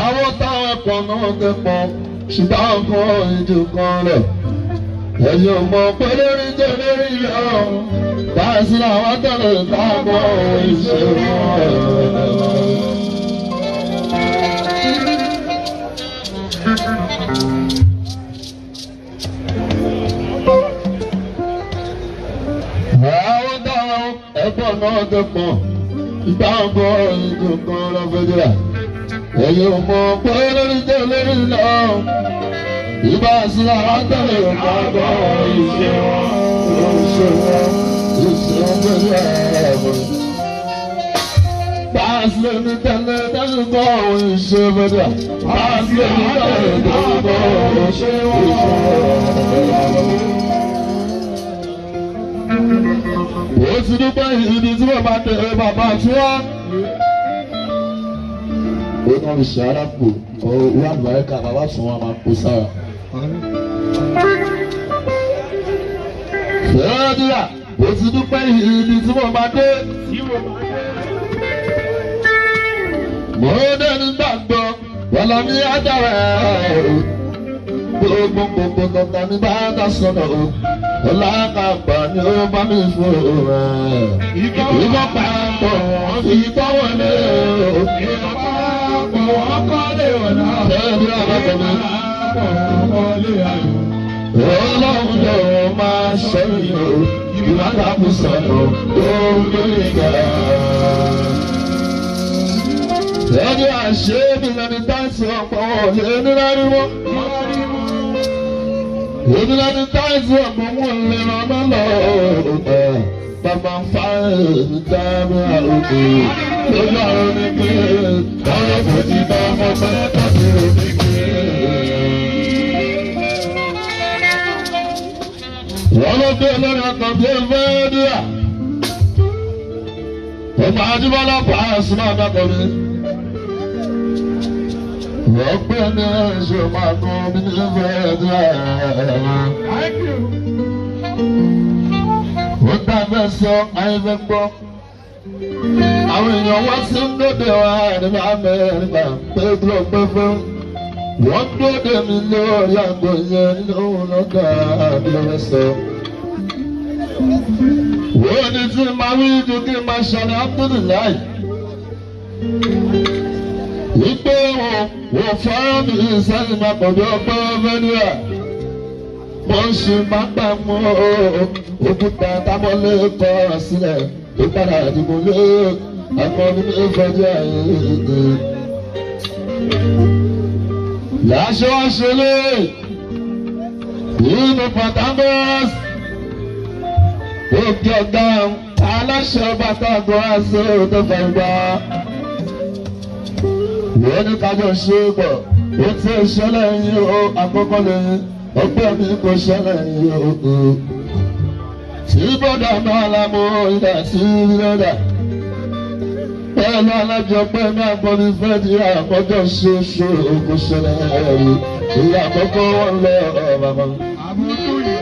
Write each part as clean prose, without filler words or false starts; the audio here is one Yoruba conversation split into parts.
Àwọn táwọn ẹ̀kọ́ náà kẹ́kọ̀ọ́ ṣùgbọ́n ọkọ̀ ìjù kan rẹ̀. Ẹ̀yin ò mọ̀ pé lórí jẹ́ lórí lọ. Báyìí làwọn tẹ̀lé táwọn ìṣe wọn. Àwọn táwọn ẹ̀kọ́ náà kẹ́kọ̀ọ́ ṣùgbọ́n ọkọ̀ ìjù kan rẹ̀ fẹ́jọ́. Ẹ̀yin ò mọ̀ pé lórí jẹ́ lórí lọ. Ìbá sí àwọn tẹ̀lé ìpàgọ́ ìṣe wọn, ìṣe wọn, ìṣe wọn pẹ̀lú ẹ̀rọ. Báàsì ní tẹ̀lé tẹ̀lé kọ́ ìṣe fẹ́jà. Báàsì ní tẹ̀lé tẹ̀lé kọ́ ìṣe wọn, ìṣe wọn. Ó ti dúpẹ́ ibi tí wọ́n bá tẹ̀lé bàbá tí wọ́n. Ó náà fi ṣe arápò owó àlùbáríkà bàbá sùn wọn máa kó sára. Fẹ́ẹ́dúrà ó ti dúpẹ́ ibi tí mo máa dé. Mo dẹ́nu gbàgbọ́ wọ́lá mi á dára o. Gbogbo tọ́ta mi bá dá sọ̀nà o. Ọlákàgbà ni ó bá mi fún o rẹ̀. Ìkọ́ pàápọ̀ ìkọ́ wọlé o. Ìkọ́ pàápọ̀ wọ́n kọ́lé ọ̀la. Fẹ́ẹ́dúrà bá tẹ̀ mí. Kọ́lé ayọ̀. Ọlọ́run ló máa ṣe yìí o, ìwádàkùn sọ̀rọ̀ lórí ìgbà. Ẹni àṣẹ mi lẹni táìsì ọ̀pọ̀ lé nílárí mọ́. Èmi lẹni táìsì ọ̀pọ̀ wọn lè ràn án lọ. Bàbá ń fa èmi dábẹ́ àròkè. Lójú àrùn ní pé ọ̀rọ̀ kò ti bá ọmọ pẹ́ tàbí òbí pé. Wọ́n ló gbé lórí ọkàn bí ẹgbẹ́ díà. Ọmọ Ajíbọ́lá pàṣẹ máa dákọ̀ mi. Wọ́n pè ní ẹ̀ṣọ́ máa kọ́ mi ní ẹgbẹ́ díà. Thank you. Ó dábẹ́ sọ ayẹfẹ́ gbọ́. Àwọn èèyàn wá sí ń dóde wa nígbà mẹ́rin gbà pé kí ló pé fún. Wọ́n dóde mi lórí àgbo yẹn nínú lọ́gà bí ló fẹ́ sọ. Wọ́n ní tí máa wí ju kí n máa ṣọlẹ̀ Abdullahi. Wípé wọn wọ́n fọ́nrán mi sẹ́yìn máa pọ̀ bí ọpẹ́ fẹ́dúrà. Mo ń ṣe máa gbà mọ́ òkúta tábọ́lé kọ́ sílẹ̀ tó padà dìbò lé akọni mi fọjá ayé. Láṣọ àṣẹlẹ̀ nínú Port Harcourt òkè ọ̀gá aláṣẹ bàtà àgbọ̀ àṣẹ tó fẹ́ gbà. Wọ́n ní kájọ ṣe é pọ̀, ó ti ṣẹlẹ̀ yín o, àkọ́kọ́ lẹ́yìn, ọgbẹ́ mi kò ṣẹlẹ̀ yín o. Tí bọ́dà náà lámú ìdá sí lọ́dà. Pẹ̀lú alájọpẹ́ náà gbọ́ mi fẹ́ di àkọ́jọ́ ṣe ṣe kò ṣẹlẹ̀ rí. Ìyá àkọ́kọ́ wọn lọ bàbá. Àbùkù yìí.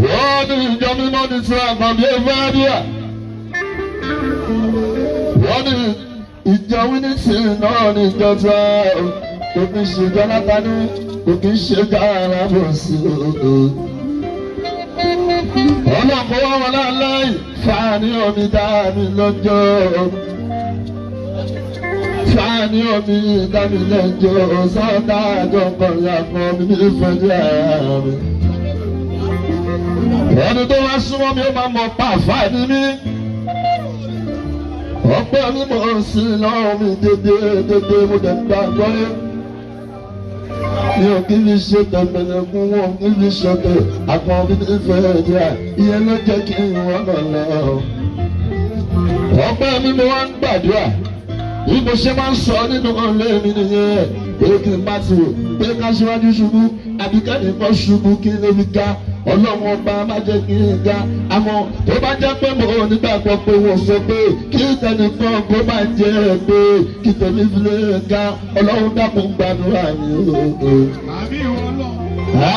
Wọ́n ní ìjọ mímọ́ ní tí a kàn bí ẹgbẹ́ díà. Wọ́n ní ìjọ wínísì náà ní ìjọ tí a kò kí ń ṣe jọ́nátánì kò kí ń ṣe gáàrà bò sí o. Ọlọ́kọ̀ wá wọn láláì fàání omi dá mi lọ́jọ́. Fàání omi dá mi lọ́jọ́ sọ́dá àjọ kọ̀ọ̀yà kan mi ní ìfẹ́ díẹ̀ mi. Ẹni tó wá súnmọ́ mi ó máa mọ pàfà ní mí. Ọpẹ́ mi mò ń sin lọ́rùn mi dédé dédé mo dẹ̀ gba gbọ́yé. Mi ò kí fi ṣe tẹ̀gbẹ̀lẹ̀kún wọn kí fi ṣe tẹ̀ àgbọn mi nífẹ̀ẹ́ díẹ̀. Ìyẹn ló jẹ́ kí n wọ́n lọ lọ. Ọpẹ́ mi mo wá ń gbàdúrà. Bí mo ṣe máa ń sọ nínú ilé mi nìyẹn. Pé kí n bá ti wò pé ká ṣíwájú ṣubú àbí kẹ́nìkan ṣubú kí ló fi ga ọlọ́run ọba má jẹ́ kí n ga àmọ́ tó bá jẹ́ pé mo nígbàgbọ́ pé wọ́n sọ pé kí tẹnìkan kó má jẹ́ pé kí tèmi fi lè ga ọlọ́run dákun gbàdúrà mi o. Àbí ìwọ lọ.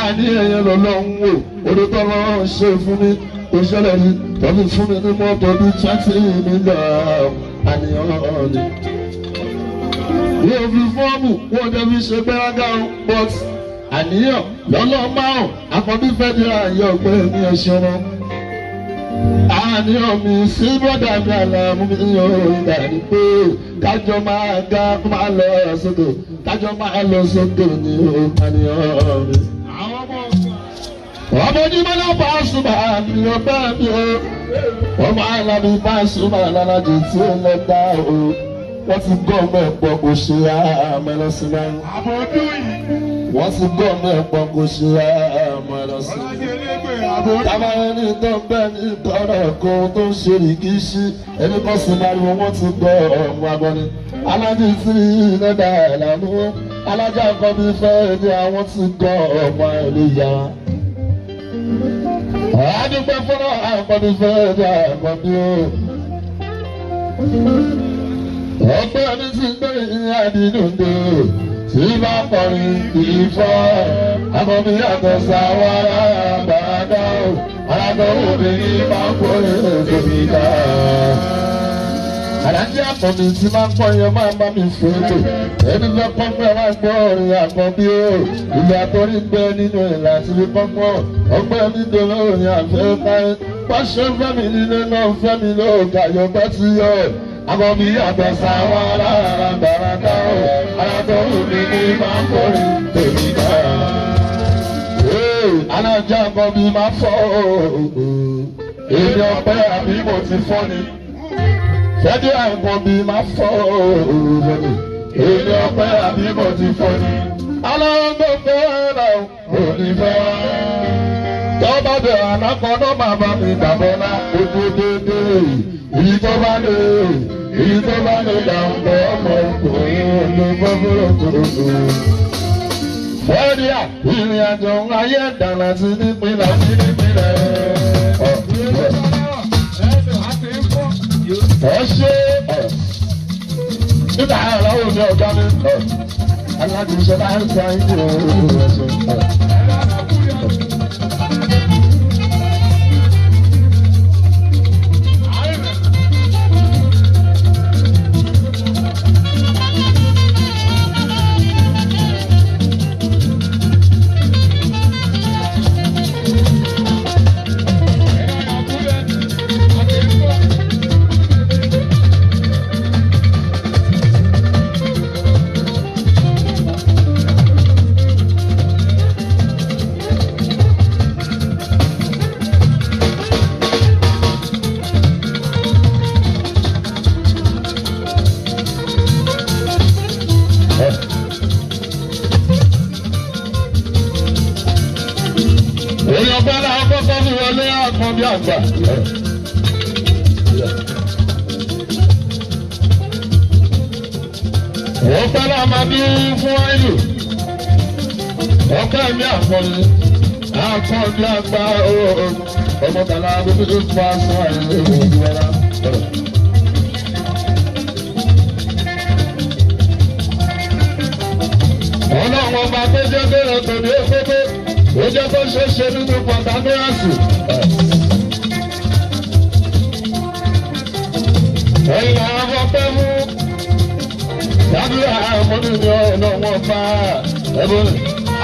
Àní ẹ̀yẹ lọ́lọ́run wò olùtọ́ lọ́run ṣe fún mi kò ṣẹlẹ̀ ní tọ́lú fún mi ní mọ́tò bíi 20 million àníyàn ni. Wọ́n fi fọ́ọ̀mù wọ́n jẹ́ fi ṣe gbẹ́rágá o but àníyàn lọ́lọ́ márùn àkọ́bí fẹ́ di àyè ọ̀gbẹ́ mi ẹ̀ṣẹ̀ wọn. Àníyàn mi sí bọ́dà mi àlàmú mi yọ ìgbà ní pé kájọ máa ga máa lọ sókè kájọ máa lọ sókè ní àníyàn mi. Ọmọ onímọ̀ náà bá súnmọ́ àmì ọgbẹ́ mi o. Ọmọ alábi bá súnmọ́ alájò tí ó lọ dá o. Wọ́n ti gbọ́ ọmọ ẹ̀pọ̀ kò ṣe àmọ́ ẹlọ́sìn náà. Wọ́n ti gbọ́ ọmọ ẹ̀pọ̀ kò ṣe àmọ́ ẹlọ́sìn. Táwọn ẹni tó ń bẹ́ ní ìtọ́rọ̀ kan tó ń ṣe rìkí sí ẹni kan sì máa rí wọ́n ti gbọ́ ọmọ agbọ́ni. Alájì tí lọ́dà ìlànà alájà kan bí fẹ́ ẹni àwọn ti gbọ́ ọmọ ẹlẹ́yà. Adúpẹ́ fúnra àkọ́bí fẹ́ ẹni àkọ́bí o. Ọ̀pẹ́ mi ti gbé ìyá àdínúndé tí bá kọrin ìfọ́. Àkọ́bí yàtọ̀ sáwọn ará àgbàdo. Alágbó obìnrin máa ń kórè tóbi dá. Àdájọ́ àkọ́bí tí máa ń kọ́ yẹn máa bá mi fèlè. Ẹni fẹ́ kọ́gbẹ́ máa gbọ́ orin àkọ́bí o. Ìlú àtọ́rí gbẹ nínú ìlà àti fi kọ́gbọ́n. Ọgbẹ́ mi dòwó orin àfẹ́ káyé. Pàṣẹ fẹ́mi nílé náà fẹ́mi lóògà yọ̀gbẹ́ ti yọ. Àkọ́bí yàtọ̀ sáwọn ará àgbàràdá o. Alágbó obìnrin máa ń kórè tóbi dá. Alájà àkọ́bí máa fọ́ o. Èmi ọpẹ́ àbí mo ti fọ́ ni. Fẹ́dí àkọ́bí máa fọ́ o. Èmi ọpẹ́ àbí mo ti fọ́ ni. Alágbó fẹ́ràn òní fẹ́. Tọ́ba bẹ̀ alákọ̀ọ́dọ́ bàbá mi dàbọ̀lá ojú dédé. Èyí tó bá lè èyí tó bá lè dàgbọ́ ọmọ ọkùnrin ló gbọ́ fúròkòrò. Fẹ́dí à ìrìn àjò ayé dànù àti nípìnlẹ̀ àti nípìnlẹ̀. Ẹ ṣe nígbà aláwọ̀ mi ọ̀gá mi alájùṣe bá ń sa ìdí òru ẹ̀sùn. Èèyàn bá láwọn kọ́kọ́ fi wọlé àpọn bí àgbà. Ọpẹ́ náà máa bí fún àìlù. Ọpẹ́ mi àpọ̀lẹ̀. Àpọn bí àgbà ọmọ tàlà gbogbo tó fún aṣọ àìlè ìwọlá. Ọlọ́run ọba tó jẹ́ bẹ́rẹ̀ tòní ó kókó. Ó jẹ́ kó ṣe é ṣe nínú pọ̀tàmíàsì. Ẹ̀yin àwọn ọpẹ́ mú. Dábìlì àwọn ọmọdé ọlọ́wọ́ bá ẹ̀bùn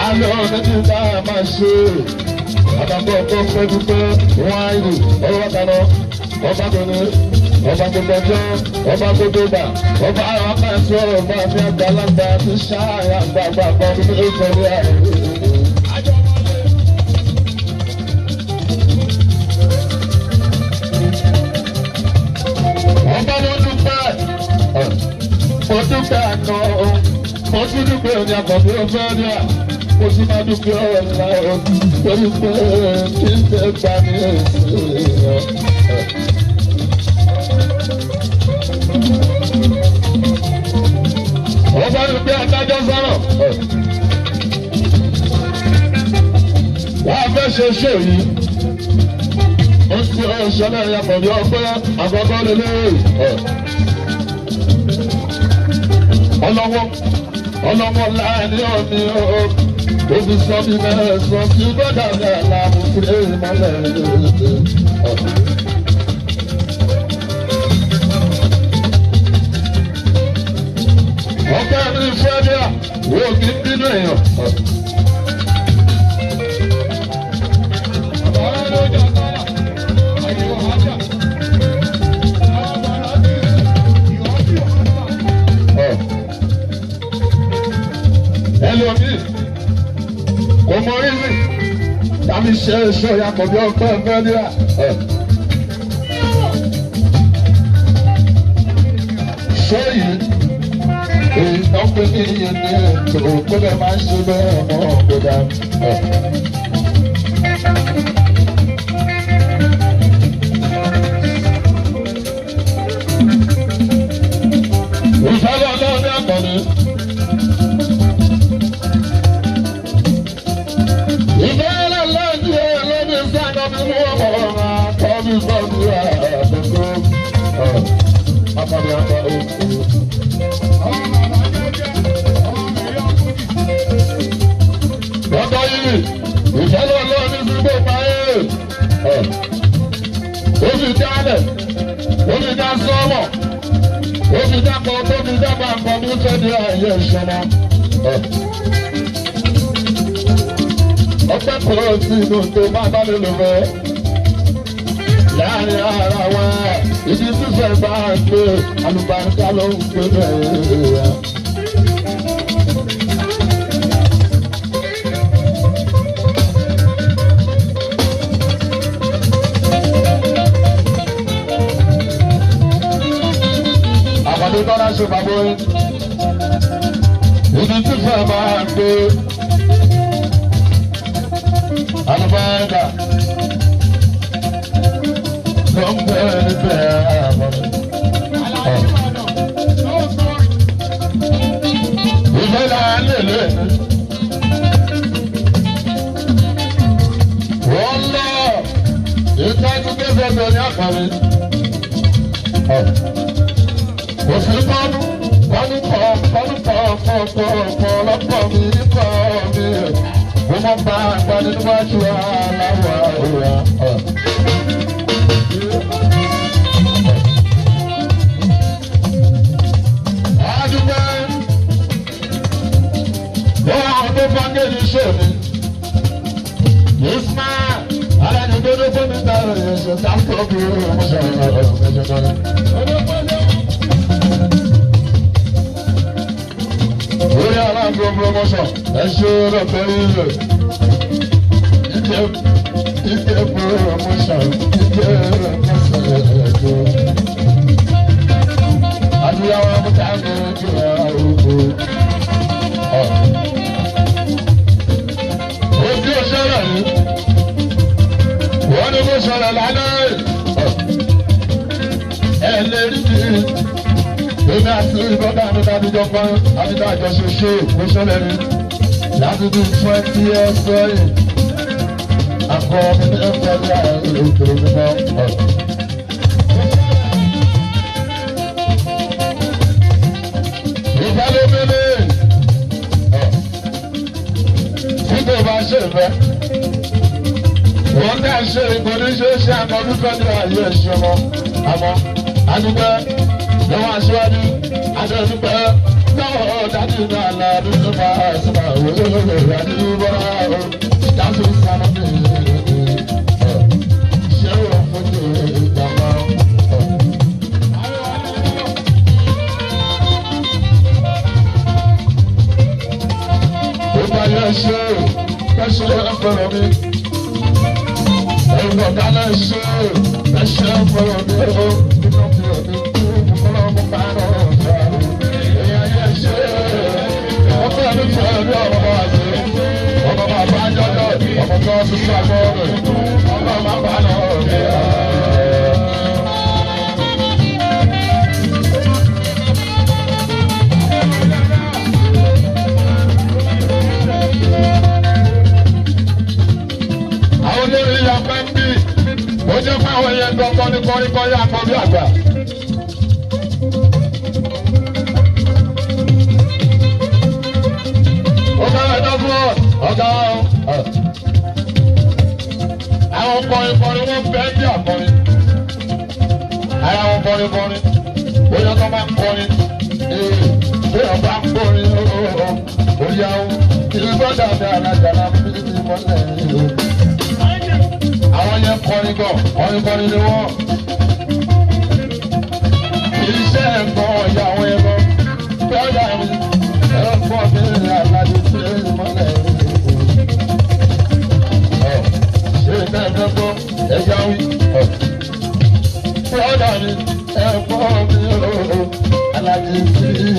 alẹ́ ọ̀nẹ́tì tá a máa ṣe. Àtàkùn ọkọ̀ pẹ́ dúpẹ́ wọ́n á ìlú ọlọ́wọ́ kaná. Ọba tó ní ọba tó gbẹjọ́ ọba tó dógbà ọba àwọn akáṣọ ọba mi àgbàlagbà ti ṣáàyà àgbààgbà kan ní ìfọ̀rí àrùn. Ọba ló dúpẹ́ mo dúpẹ́ àná o mo tún dúpẹ́ òní àkọ́bí ọ̀fẹ́ ní à mo tún máa dúpẹ́ ọ̀la o torí pé kí n tẹ́ gbà ní èsì ọ̀. Ọba dúpẹ́ adájọ́ sọ̀rọ̀ wàá fẹ́ ṣe ṣó yìí ó ti ṣẹlẹ̀ ìyàpọ̀ ní ọpẹ́ àkọ́kọ́ lélẹ́yìí. Ọlọ́wọ́ ọlọ́wọ́ láàrin òní o òbí sọ bí mẹ́sàn-án tí gbọ́dọ̀ ní àlàmú fúlẹ̀ ìmọ̀lẹ̀ ọ̀pẹ́ Wo kí n bínú èèyàn. Ẹlòmíì kò mọ rírì tàbí ṣe èso ìyàpọ̀ bí ọpẹ́ ẹgbẹ́ nílà. Ṣé yìí èyí tó ń pè ní iye ní ètò tó bẹ́ẹ̀ máa ń ṣe bẹ́ẹ̀ mọ́ ọ̀gbẹ́dá. Ìfẹ́lẹ́ ọlọ́run ní àkànní. Ìfẹ́lẹ́ ọlọ́run ní ọlọ́run sáà bí wọ́n mọ̀ ọ́n àkọ́bí sọ́ọ̀dù àdókò. Akọni akọni. Lọ́dọ̀ yìí, ìfẹ́lẹ́ ọlọ́run ní sígbó parí. Ó fi dálẹ̀, ó fi dá sọ́mọ̀, ó fi dákọ̀ tó fi dábàá nǹkan ní sẹ́ni ààyè ìṣọ̀nà. Ọpẹ́ kúrò sí inú tó bá bá mi lò rẹ̀. Láàárín ara wa, ibi sísẹ̀ bá ń gbé, àlùbáríkà ló ń gbé bẹ́ẹ̀. Àkàndé tọ́lá ṣe bàbá orin. Ibi sísẹ̀ bá ń gbé, àlùbáríkà ló ń gbé níbẹ̀ àmọ́. Ìfẹ́ la lè lè ní. Wọ́n lọ ìtọ́jú gbèsè ní àkàrí. Kò sí kọ́nú kọ́nú kọ́ kọ́nú kọ́ kọ́ kọ́ kọ́ lọ́pọ̀ mi kọ́ mi. Mo mọ̀ bá àgbà níwájú aláwọ̀ àwòrán. Adúgbò lọ́wọ́ àwọn tó fáńgẹ́lì ṣe mi. Isma aláni tó dé fún mi ta ẹ̀ṣẹ̀ sáfù bí mo ṣe ọ̀rọ̀ ẹ̀ṣẹ̀ náà. Orí aláǹgbò promotion ẹ ṣe rẹ̀ pẹ̀lú rẹ̀. Ike ike promotion ike promotion ẹ̀ṣẹ̀. Àdúyàwó amúta mi jù àrùkù. Ojú òṣèré yìí, wọ́n ní kó sọ̀rọ̀ lálẹ́. Ẹ lè rí bí èmi àti bọ́dà mi dábìjọ kan àbídá àjọṣe ṣe kó sọ̀rọ̀ rí láti bí 20 years sẹ́yìn. Akọ mi ní ẹ̀fọ́ ní àárín òkèèrè mímọ́. Ìfẹ́ ló mélé. Tí kò bá ṣe ìfẹ́, wọ́n dá ṣe ìkọ́ni ṣe é ṣe àkọ́dún kan ní ààyè ẹ̀ṣẹ̀ mọ́. Àmọ́ adúpẹ́ lọ́wọ́ aṣíwájú adúpẹ́ lọ́wọ́ dájú náà lọ́dún tó bá ṣe wọlé àdúgbò bọ́lá o. Dájú sáré mi ṣé o fojú ìjàmbá. Ó bá yẹ ṣe ṣe fọ̀rọ̀ mi. Ẹ̀rọ dáná ṣe ṣe fọ̀rọ̀ mi o. Inú mi ò ní kú kọ́lọ́ mú bá rọ̀ ọ̀gá. Èèyàn yẹ ṣe ọkọ mi pẹ̀lú ọmọ àti ọmọ bàbá jọjọ ọmọ tó ṣiṣẹ́ àgbọ̀ rẹ̀ ọmọ bàbá náà rẹ̀. Àwọn olórí ya pẹ́ ń bí ó jẹ́ pé àwọn yẹn gbọ́ngàn ní kọ́ríkọ́rí àkọ́bí àgbà. Ó bá ẹjọ́ fún ọ̀gá ọ̀. Àwọn kọrin kọrin wọ́n bẹ́ẹ̀ bí àkọrin. Ara wọn kọrin kọrin bóyá tó máa ń kọrin ee bóyá bá ń kọrin ooo. Alájàlá mi ní mọ́lẹ̀ o. Àwọn yẹn kọrin gan, kọrin kọrin ni wọ́n. Iṣẹ́ ẹ̀gbọ́n ọ̀yà àwọn ẹ̀gbọ́n. Bọ́dà mi, ẹ̀gbọ́n mi alájò tí ń mọ́lẹ̀ o. Ṣé ìfẹ́ gbọ́?